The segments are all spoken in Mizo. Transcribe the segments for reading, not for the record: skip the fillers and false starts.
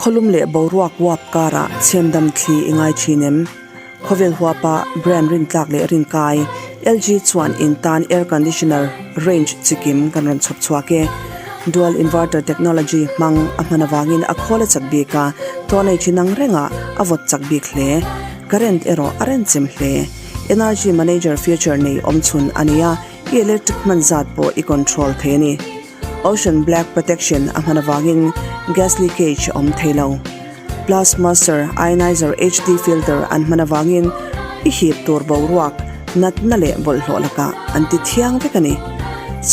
Khawlum leh boruak uap karah chhemdam thli i ngai thin em? Khawvel huapa brand rintlak leh rinkai LG chuan in tan air conditioner range chikim kan rawn chhawp chhuak e. Dual inverter technology hmang a hman avangin a khawl a chak bik a, tawhnei thin ang rengah a vawt chak bik hle. Current erawh a renchem hle. Energy manager feature nei awmchhun a ni a, i electric hman zat pawh i control thei a ni. Ocean Black Protection a hman avangin gas leakage a awm thei lo. Plus Master Ionizer HD filter an hman avangin i hip tur boruak, natna leh bawlhhlawh lakah an ti thiang vek a ni.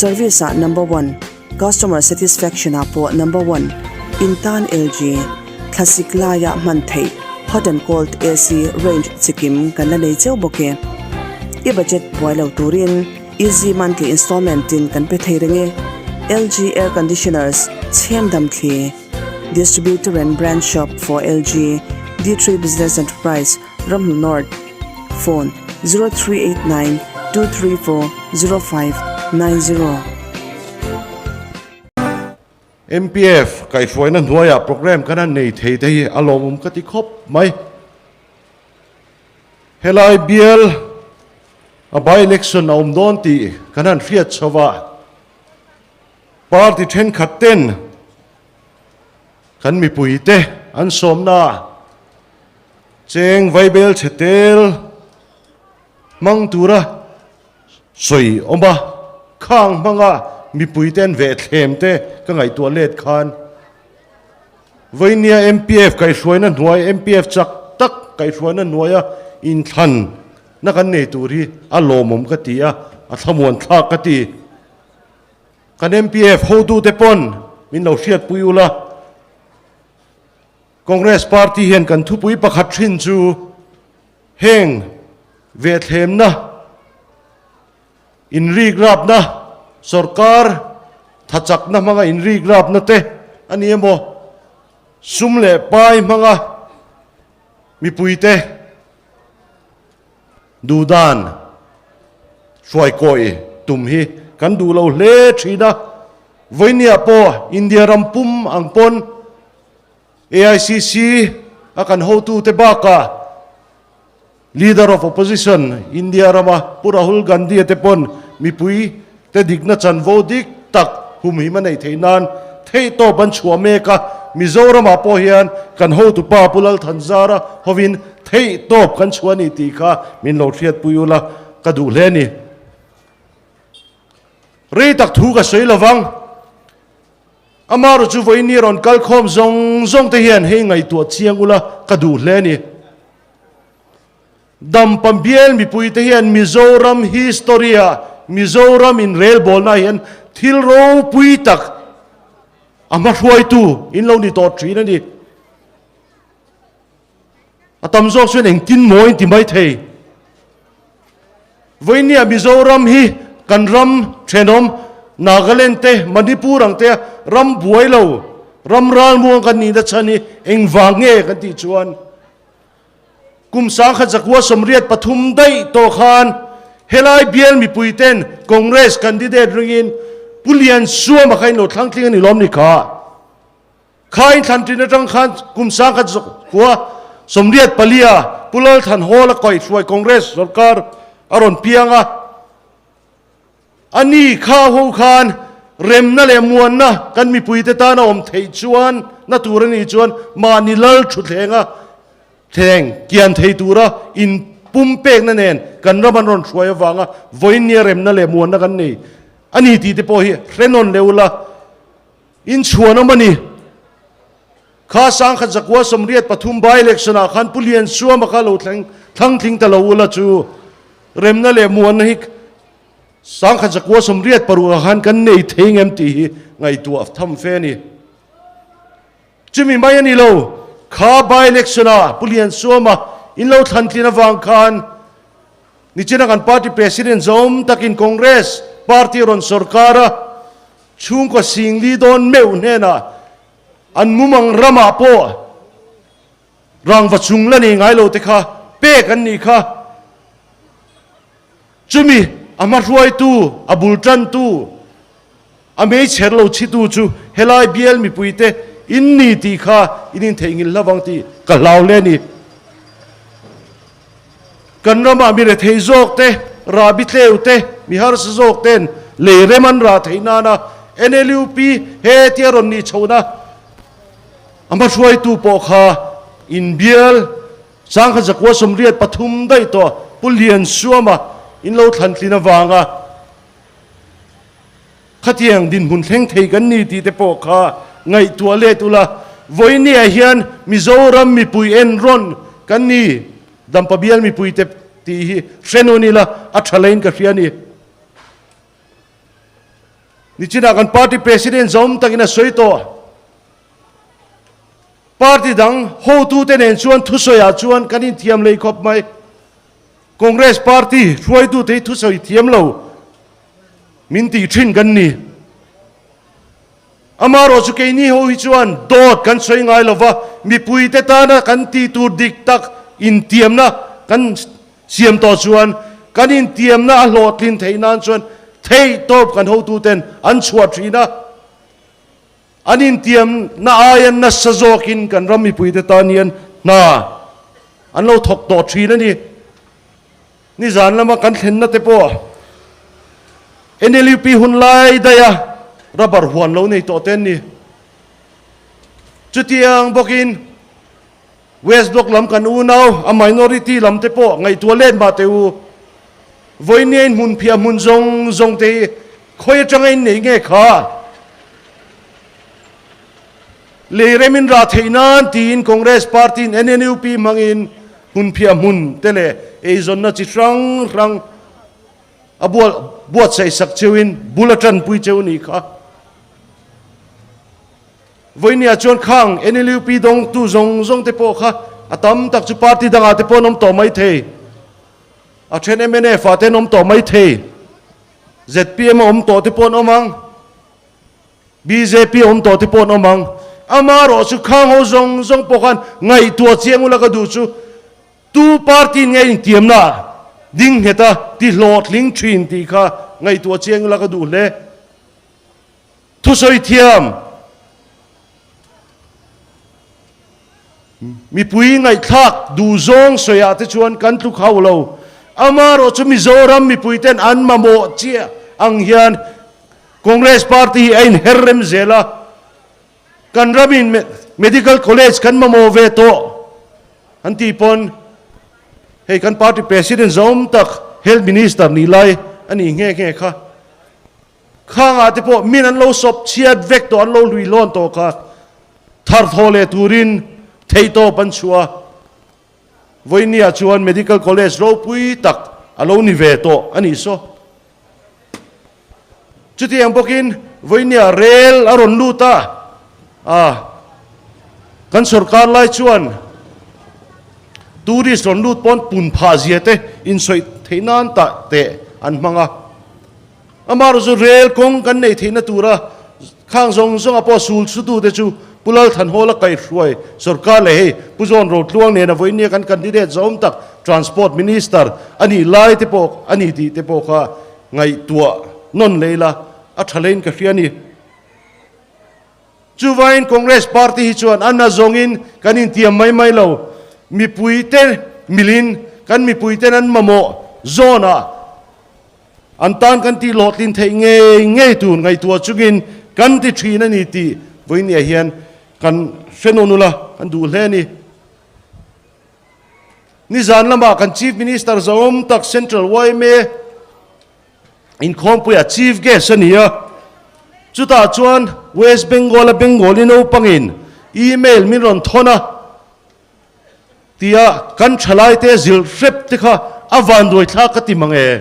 Service ah number one, customer satisfaction ah pawh number one, in tan LG, thlasik laia hman theih hot and cold AC range chikim kan la nei cheu bawk e. I budget buai lo turin. Easy monthly installment in kan pe thei reng e. LG Air Conditioners, Chhemdam Thli, Distributor and Branch Shop for LG, D3 Business Enterprise, Ramhnu North, Phone, 0389 234 0590. MPF kaihhruaina hnuaiah programme kan han nei thei te hi a lawmawm ka ti khawp mai. Helai bial a by-election a awm dawn tih kan han hriat chho a, party thenkhat ten kan mipuite an sawmna cheng vaibel chhe tel hmang tura sawi awm a, khang hmanga mipuite an vehthlem te ka ngaihtuah let khan Vainia MPF kaihhruaina hnuai, MPF chak tak kaihhruaina hnuaia inthlan na kan nei tur hi a lawmawm ka ti a, a thlamuan thlak ka ti. Kan MPF hotute pawn min lo hriatpui ula, Congress party hian kan thupui pakhat thin chu heng vehthlemna, Inrikrapna, Sorkar thachakna hmanga inrikrapna te a ni emaw, sum leh pai hmanga mipuite duhdan hruaikawi tum hi kan duh lo hle thin a. Vawinia pawh India ram pum ang pawn AICC a kan hotute bakah Leader of Opposition, India rama Pu Rahul Gandhi-a te pawn mipui te dikna chanvo dik tak humhim a neih theih nan theihtawp an chhuah mek a, Mizoramah pawh hian kan hotupa Pu Lal Thanzara hovin theihtawp kan chhuah a ni tih kha min lo hriatpui ula ka duh hle a ni. Rei tak thu ka sawi lovang. Amaherawhchu vawiin rawn kal khawm zawng zawng te hian hei ngaihtuah chiang ula ka duh hle a ni. Dampa bial mipuite hian Mizoram history-ah Mizoram inrelbawlnaah hian thil ropui tak a hmahruaitu in lo ni tawh thin a ni. A tam zawk chuan engtin maw in ti mai thei. Vawinia Mizoram hi kan ram thenawm Nagaland te, Manipur ang te ram buai lo, ram ralmuang kan nihna chhan hi engvang nge kan tih chuan Kum 1983 daih tawh khan helai bial mipui ten Congress candidate ringin Pu Lian Suama kha in lo thlang tling a ni lawm ni kha. Kha in thlan ṭin aṭang khan kum 1984 a Pu Lal Than Hall a kaihhruai Congress sorkar a rawn piang a. A ni kha ho khan remna leh muanna kan mipuite tana awm theih chuan na tur a nih chuan mahni lal thuthlenga thleng kian thei tura inpumpekna nen kan ram an rawn hruai avanga vawiinnia remna leh muanna kan nei a ni tih te pawh hi hrenawn leh ula inchhuan awm a ni. Kha 1983 by-election ah khan Pu Liansuama kha lo thleng thlang tling ta lo ula chu remna leh muanna hi 1986 ah khan kan nei thei ngem tih hi ngaihtuah tham fe a ni. Chumi mai a ni lo, kha by-election ah Pu Liansuama in lo thlan tlin avang khan nichina kan party president zawm takin Congress party rawn sorkar a, chhungkaw singli dawn meuh hnenah An mumang ramah pawh rangva chung la nei ngai lo te kha pek an nih kha. Chumi a hmahruaitu, a bul tantu, a meichher lo chhitu chu helai bial mipuite in ni tih kha in intheihnghilh hlavang tih ka hlau hle a ni. Kan ramah mi rethei zawk te, rahbi tleu te, mi harsa zawk ten lei rem an rah theih nana NLUP he tia rawn nih chhohna a hmahruaitu pawh kha inbial Sangha zakua 83 daih tawh Pu Liansuama in lo thlan tlin avanga Khatiang dinhmun thleng thei kan ni tih te pawh kha ngaihtuah let ula, vawinia hian Mizoram mipui en rawn kan ni, Dampa bial mipui te tih hi hre nawn ila a tha leiin ka hria a ni. Nichinah kan party president zawm takin a sawi tawh. Party dang hotute nen chuan thusawiah chuan kan inthiam lei khawp mai. Congress party hruaitute hi thusawi thiam lo min tih thin kan ni. Amaherawh chu keini ho hi chuan dawt kan sawi ngai lo va, mipuite tana kan tih tur dik tak intiamna kan siam tawh chuan kan intiamna a hlawhtlin theih nan chuan theihtawp kan hotuten an chhuah thin a. An intiamna aia nasa zawkin kan ram mipuite tan hian hna an lo thawk tawh thin a ni. Nizan lama kan thlenna te pawh NLUP hun lai daiha rubber huan lo nei tawh te an ni. Chutiang bawkin West Block lam kan unau, a minority lam te pawh ngaihtuah let mah teh u. Vawinia in hmun phiah hmun zawng zawng te hi khawi atanga in neih nge kha? Lei rem in rah theih nan tiin Congress party in NNUP hmangin hmun phiah hmun te leh eizawnna chi hrang hrang a buatsaih sak cheuin bul a tanpui cheu nih kha. Vawinia chuan khang NLUP dawngtu zawng zawng te pawh kha a tam tak chu party dangah te pawh an awm tawh mai thei. A then mnf ah te an awm tawh mai thei. Zpm a awm tawh te pawh an awm ang. Bjp a awm tawh te pawh an awm ang. Amaherawh chu khang ho zawng zawng pawh khan ngaihtuah chiang ula ka duh chu tu party in nge intiamna ding nghet a ti hlawhtling thin tih kha ngaihtuah chiang ula ka duh hle. Thusawi thiam, mipui ngaihthlak duhzawng sawiah te chuan kan tluk hauh lo. Amaherawh chu Mizoram mipuiten an mamawh chiah ang hian Congress party hi a inher rem zel a. Kan ramin Medical College kan mamawh ve tawh an tih pawn hei kan party president zawm tak Health Minister nih lai a nih nghe nghe kha. Khangah te pawh min an lo sawp chhiat vek tawh, an lo hlui hlawn tawh kha thar thaw leh turin theihtawp an chhuah a. Vawinia chuan Medical College ropui tak a lo ni ve tawh a nih saw. Chutiang bawkin vawinia rel a rawn lut a, a kan sorkar lai chuan tourist rawn lut pawn pun phah zia te insawi theih nan tah teh an hmang a. Amaherawh chu rel kawng kan neih theihna tura khang zawng zawnga pawh sul chhutute chu Pu Lalthanhawla kaihhruai sorkar leh hei Pu John Rotluang nena vawinia kan candidate zawm tak Transport Minister a nih lai te pawh a ni tih te pawh kha ngaihtuah nawn leh ila a tha leiin ka hria a ni. Chuvain Congress party hi chuan a na zawngin kan intiam mai mai lo. Mipuite milin kan mipuiten an mamawh zawnah An tan kan tih hlawhtlin theih ngei ngei tur ngaihtuah chungin kan ti thin a ni tih vawinia hian kan hre nawn ula, kan duh hle a ni. Nizan lamah kan Chief Minister zawm tak Central yma inkhawmpuiah Chief Guest a ni a, chutah chuan West Bengal-a Bengali naupangin email min rawn thawn a, Tia kan thalaite zilh hrep te kha a vanduai thlak ka ti mang e.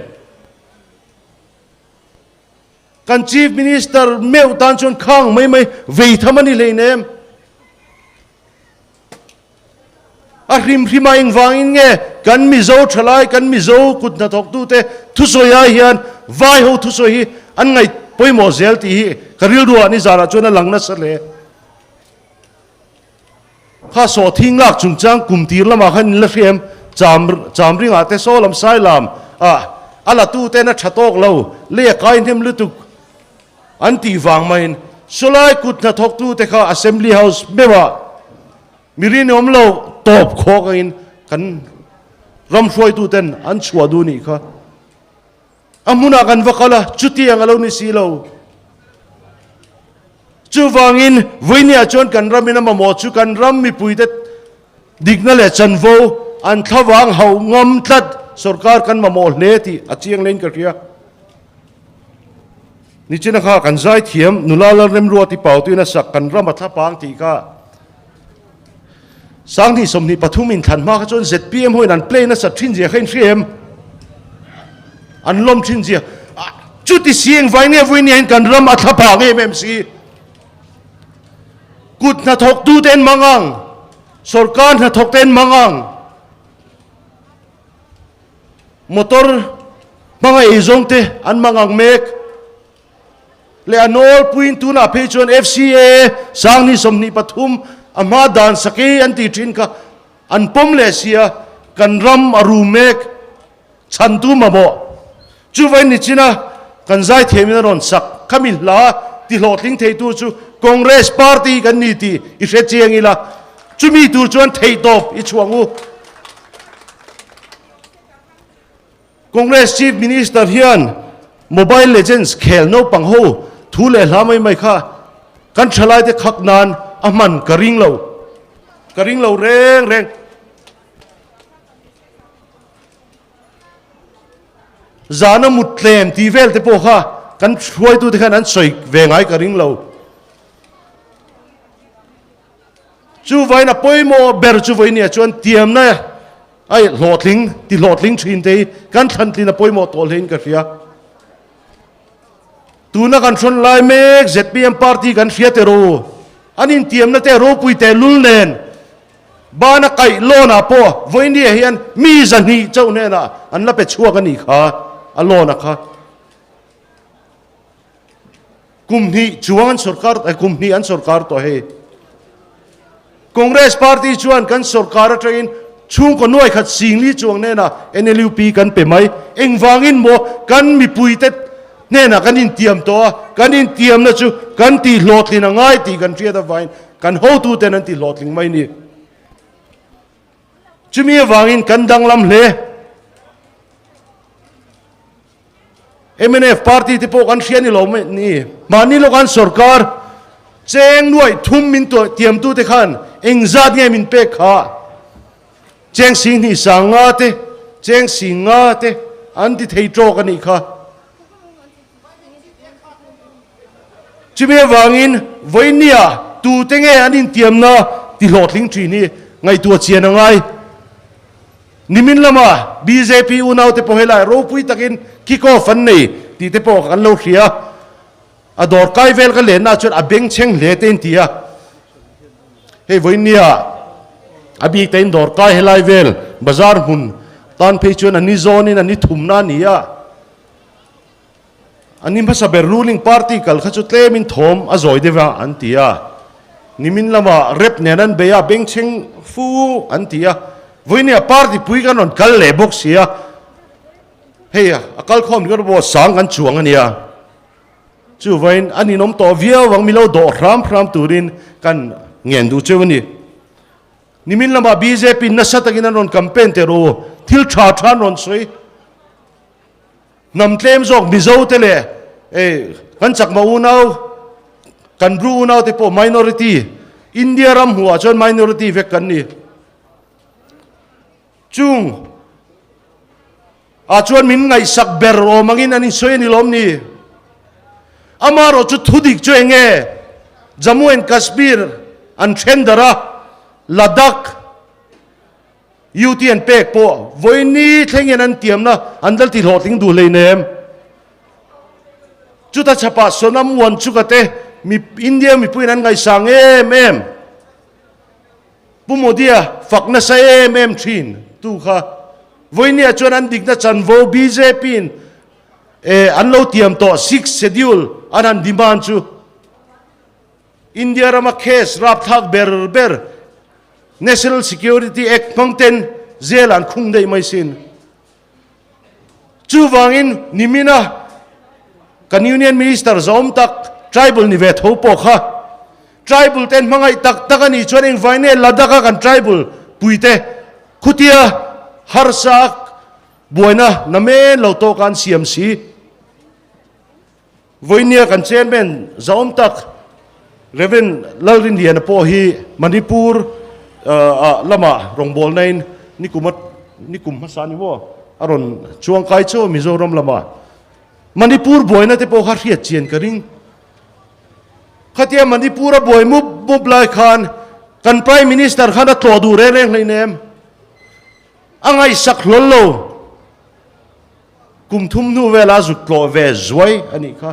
Kan Chief Minister meuh tan chuan khang mai mai vei tham a ni hleinem. A hrim hrim a engvangin nge kan Mizo thalai, kan Mizo kut hnathawktute thusawi ai hian vai ho thusawi hi an ngaih pawimawh zel tih hi ka rilruah nizanah chuan a lang nasa hle. Kha sawhthing lak chungchang kum tir lamah khan in la hria em? Cham cham ringah te saw lam sai lam ah a la tu ten a tha tawk lo, lei a kai hnem lutuk an tih vang maiin Sawlai kut hnathawktute kha Assembly House meuhah mi rinawm lo tawp khawk angin kan ram hruaituten an chhuah duh nih kha. A hmunah kan va kal a, chutiang a lo ni si lo. Chuvangin vawinia chuan kan ramin a mamawh chu kan ram mipuite dikna leh chanvo an thlavang hauh ngam tlat sorkar kan mamawh hle tih a chiang lein ka hria. Nichina kha kan zaithiam nula Lalremruati Pautuin a sak kan ram a thlapang tih kha Sanghnih 23 inthlan hma kha chuan zpm hoin an play nasat thin zia kha in hria em? An lawm thin zia. Chuti si engvai nge vui nia hian kan ram a thla phah em em si? Kut hnathawk tu te an mang ang, sorkar hnathawk te an mang ang, motor hmanga eizawng te an mang ang mek. Leh a nawlpuiin tunah phei chuan FCA Sanghnih 23 a hma dan sakei an tih thin kha an pawm leh sia, kan ram a rum mek chhantu mamawh. Chuvain nichina kan zaithiamin a rawn sak khami hla tihlawhtling theitu chu Congress party kan ni tih i hre chiang ila, chumi tur chuan theihtawp i chhuang u. Congress Chief Minister hian Mobile Legends khel naupang ho thu leh hla mai mai kha kan thalaite khak nan a hman ka ring lo, ka ring lo reng reng. Zana mut tlem tih vel te pawh kha kan hruaitute khan an sawi ve ngai ka ring lo. Chuvain a pawimawh ber chu vawinia chuan tiamna ai hlawhtling ti hlawhtling thin te hi kan thlantlin a pawimawh tawh hlein ka hria. Tuna kan hrawn lai mek zpm party kan hria te ro an intiamna te ropui te lul nen bana kaih loan ah pawh vawinia hian mi 200 chauh hnenah an la pe chhuak a nih kha a loan a kha. Kum hnih chuang an sorkar eh kum hnih an sorkar tawh hei. Congress party chuan kan sorkar atangin chhungkaw nuai khat singli chuang hnenah NLUP kan pe mai. Engvangin maw kan mipuite hnenah kan intiam tawh a, kan intiamna chu kan tihhlawhtlin a ngai tih kan hriat avangin kan hotuten an tihhlawhtling mai ni. Chumi avangin kan danglam hle. Mnf party te pawh kan hria ni lo mai ni. Mahni lawk an sorkar cheng nuaih thum min tiamtu te khan engzat nge min pek kha? Cheng 20 sanga te, cheng 50 te an ti thei tawk a nih kha. Chumi avangin vawinia tute nge an intiamna ti hlawhtling thin hi ngaihtuah chian a ngai. Nimin lama bjp unaute pawh helai ropui takin kick off an nei tih te pawh kan lo hria. A dawr kai vel ka lenna chuan a bengchheng hle te in ti a. Hei vawinia a bik te in dawr kai helai vel bazar hmun tan phei chuan a ni zawnin a ni thumna a ni a. A ni hmasa ber ruling party kal kha chu tlemin thawm a zawi deuh a an ti a, nimin lamah rep nen an bei a, bengchheng fu an ti a, vawinia party pui kan rawn kal leh bawk si a, hei a kal khawm ringawt pawh sang kan chuang a nia, chuvain a ninawm tawh viau ang milo dawh hram hram turin kan ngen duh cheu a ni. Nimin lamah bjp nasa takin an rawn campaign teh rawh u, thil tha tha an rawn sawi. Hnam tlem zawk Mizo te leh kan Chakma unau, kan Bru unau te pawh minority, India ram hmuhah chuan minority vek kan ni. Chung ah chuan min ngaihsak ber awm angin an insawi a ni lawm ni? Amaherawh chu thudik chu eng nge? Jammu and Kashmir an then darh a, Ladakh, UT an pek pawh vawiini thlengin an tiamna an dal ti hlawhtling duh hleinem. Chuta chhapah Sonam Wanchuka te mi India mipuiin an ngaihsang em em. Pu Modi-a fak nasa em em thin tu kha vawiiniah chuan an dikna chanvo BJP-in eh an lo tiam tawh sixth schedule an han demand chu India rama case rapthlak ber ber National Security Act hmang ten zel an khung daih mai sin. Chuvangin nimina kan Union Minister zawm tak Tribal ni ve tho pawh kha Tribal ten hmangaih tak tak a nih chuan engvai nge Ladakh a kan tribal puite khutia harsa buaina na men lo tawk a an siam si. Vawinia kan chairman zahawm tak Rev. Lalrinliana pawh hi Manipur ah lamah rawngbawlnain nikum nikum hmasa ni maw a rawn chuangkai chauh a Mizoram lamah Manipur buaina te pawh kha hriat chian ka ring. Khatia Manipur a buai mup mup lai khan kan Prime Minister khan a tlawh duh reng reng hleinem. A ngaihsak hlawl lo. Kum thum hnu vela zuk tlawh ve zuai a nih kha.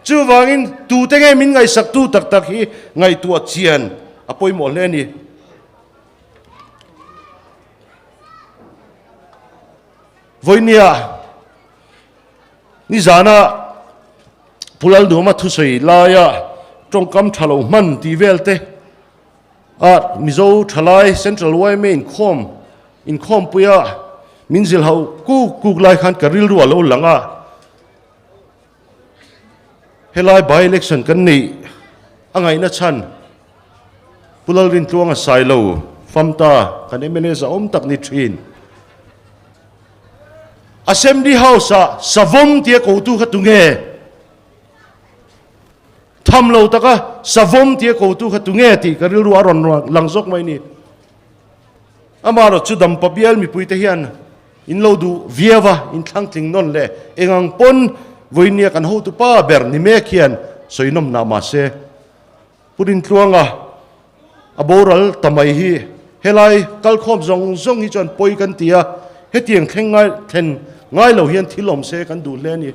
Chuvangin tute nge min ngaihsaktu tak tak hi ngaihtuah chian a pawimawh hle a ni. Vawinia nizana Pu Lalnuama thusawi laia tawngkam tha lo hman tih vel te a Mizo thalai Central yma inkhawm inkhawmpuia min zilhau kuk kuk lai khan ka rilru a lo lang a. Helai by election kan neih a ngaihna chhan Pu Lalrintluanga Sailo Famta kan mla zahawm tak ni thin. Assembly House ah savawm tia kotu kha tunge? Tham lo taka savawm tia kotu kha tunge tih ka rilru a rawn lang zawk mai ni. Amaherawhchu chu dampa bial mipuite hian in lo duh viau a, in thlang tling nawn leh eng ang pawn vawinia kan hotu pa ber ni mek hian sawi nawm nah mahse Pu Rintluanga a boral ta mai hi helai kalkhawm zawng zawng hi chuan pawi kan ti a, hetiang thleng ngai thlen ngai lo hian thil awm se kan duh hle a ni.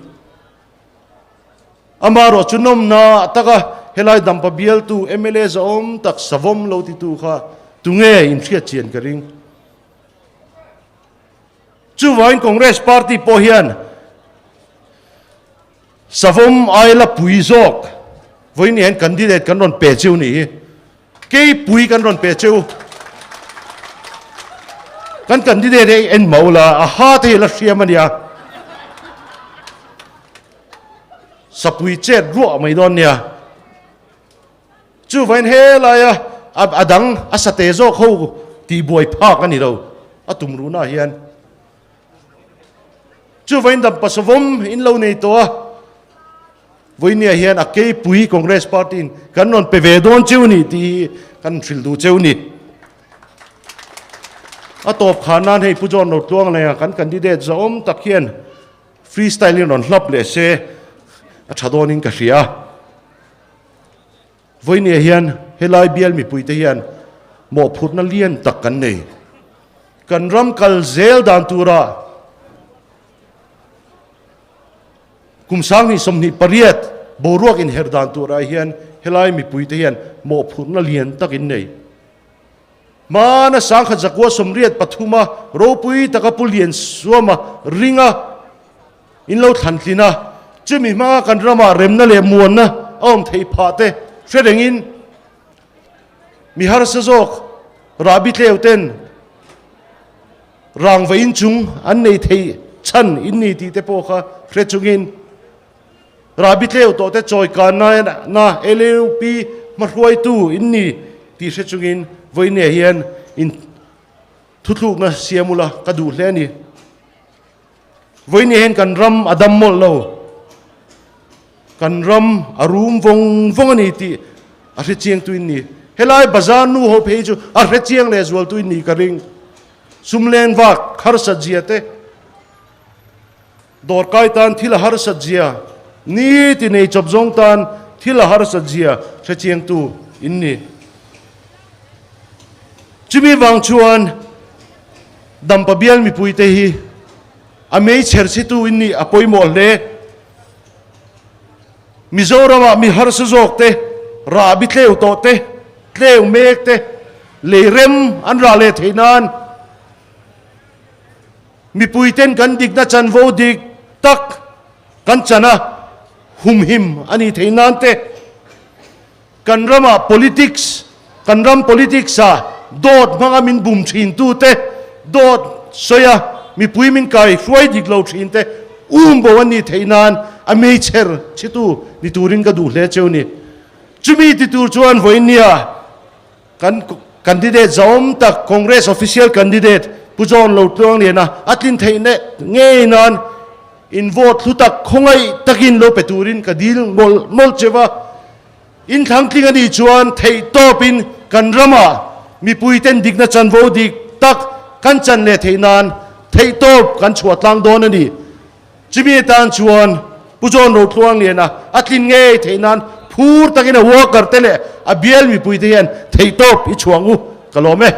Amaherawhchu nawmna taka helai dampa bialtu mla zahawm tak savawm lo titu kha tunge inhriat chian ka ring. Chuvangin Congress party pawh hian savawm ai la pui zawk vawiin hian candidate kan rawn pe cheu ni hi. Kei pui kan rawn pe cheu. Kan candidate hi en mau la, a ha te hi la hriam a nia. Sapui chet ruah mai dawn nia. Chuvain helaia a dang a sate zawk ho tih buai phak a ni lo a tum ruhna hian. Chuvain dampa savawm in lo nei tawh a. Vawinia hian a keipui Congress party in kan rawn pe ve dawn cheu ni tih hi kan hrilh duh cheu ni. A tawp khan nan hei Pu John Rotluang leh kan candidate zahawm tak hian Free style in rawn hlap leh se a tha dawn in ka hria. Vawinia hian helai bial mipui te hian mawhphurhna lian tak kan nei. Kan ram kal zel dan tura kum 28 boruak inher dan turah hian helai mipui te hian mawhphurhna lian tak in nei. Hmana 1983 ropui taka Pu Liansuama ringa in lo thlan tlin a, chumi hmanga kan ramah remna leh muanna a awm theih phah te hre rengin mi harsa zawk rahbi tleu ten rangva inchung an nei theih chhan in ni tih te pawh kha hre chungin Rahbi tleu tawh te chawi kanna na LUP hmahruaitu in ni tih hre chungin vawinia hian in thuthlukna siam ula ka duh hle a ni. Vawinia hian kan ram a dam mawlh lo, kan ram a rum vawng vawng a ni tih a hre chiangtu in ni. Helai bazar nu ho phei chu a hre chiang leh zualtu in ni ka ring. Sum len vak harsat zia te. Dawrkai tan thil a harsat zia, ni ti nei chawp zawng tan thil a harsat zia hre chiangtu in ni. Chumi vang chuan Dampa bial mipuite hi a mei chherchhitu in nih a pawimawh hle. Mizoramah mi harsa zawk te, rahbi tleu tawh te, tleu mek te, lei rem an rah leh theih nan, Mipuiten kan dikna chanvo dik tak kan chan a, humhim a nih theih nan te, kan ramah politics, kan ram politics ah dawt hmanga min bum thin tu te, dawt sawi a mipui min kai hruai dik lo thin te. Um bo an nih theih nan a meichher chhitu ni turin ka duh hle cheu ni. Chumi ti tur chuan vawinia kan candidate zawm tak Congress official candidate Pu John Lo Tluang Liana a tlin theih ngei nan in vote hlu tak khawngaih takin lo pe turin ka dil mawlh mawlh cheu a. In thlangtling a nih chuan theihtawpin kan ramah mipuiten dikna chanvo dik tak kan chan leh theih nan theihtawp kan chhuah tlang dawn a ni. Chumi atan chuan Pu John Rotluangliana a tlin ngei theih nan phur takin a worker te leh a bial mipuite hian theihtawp i chhuang u ka lawm e.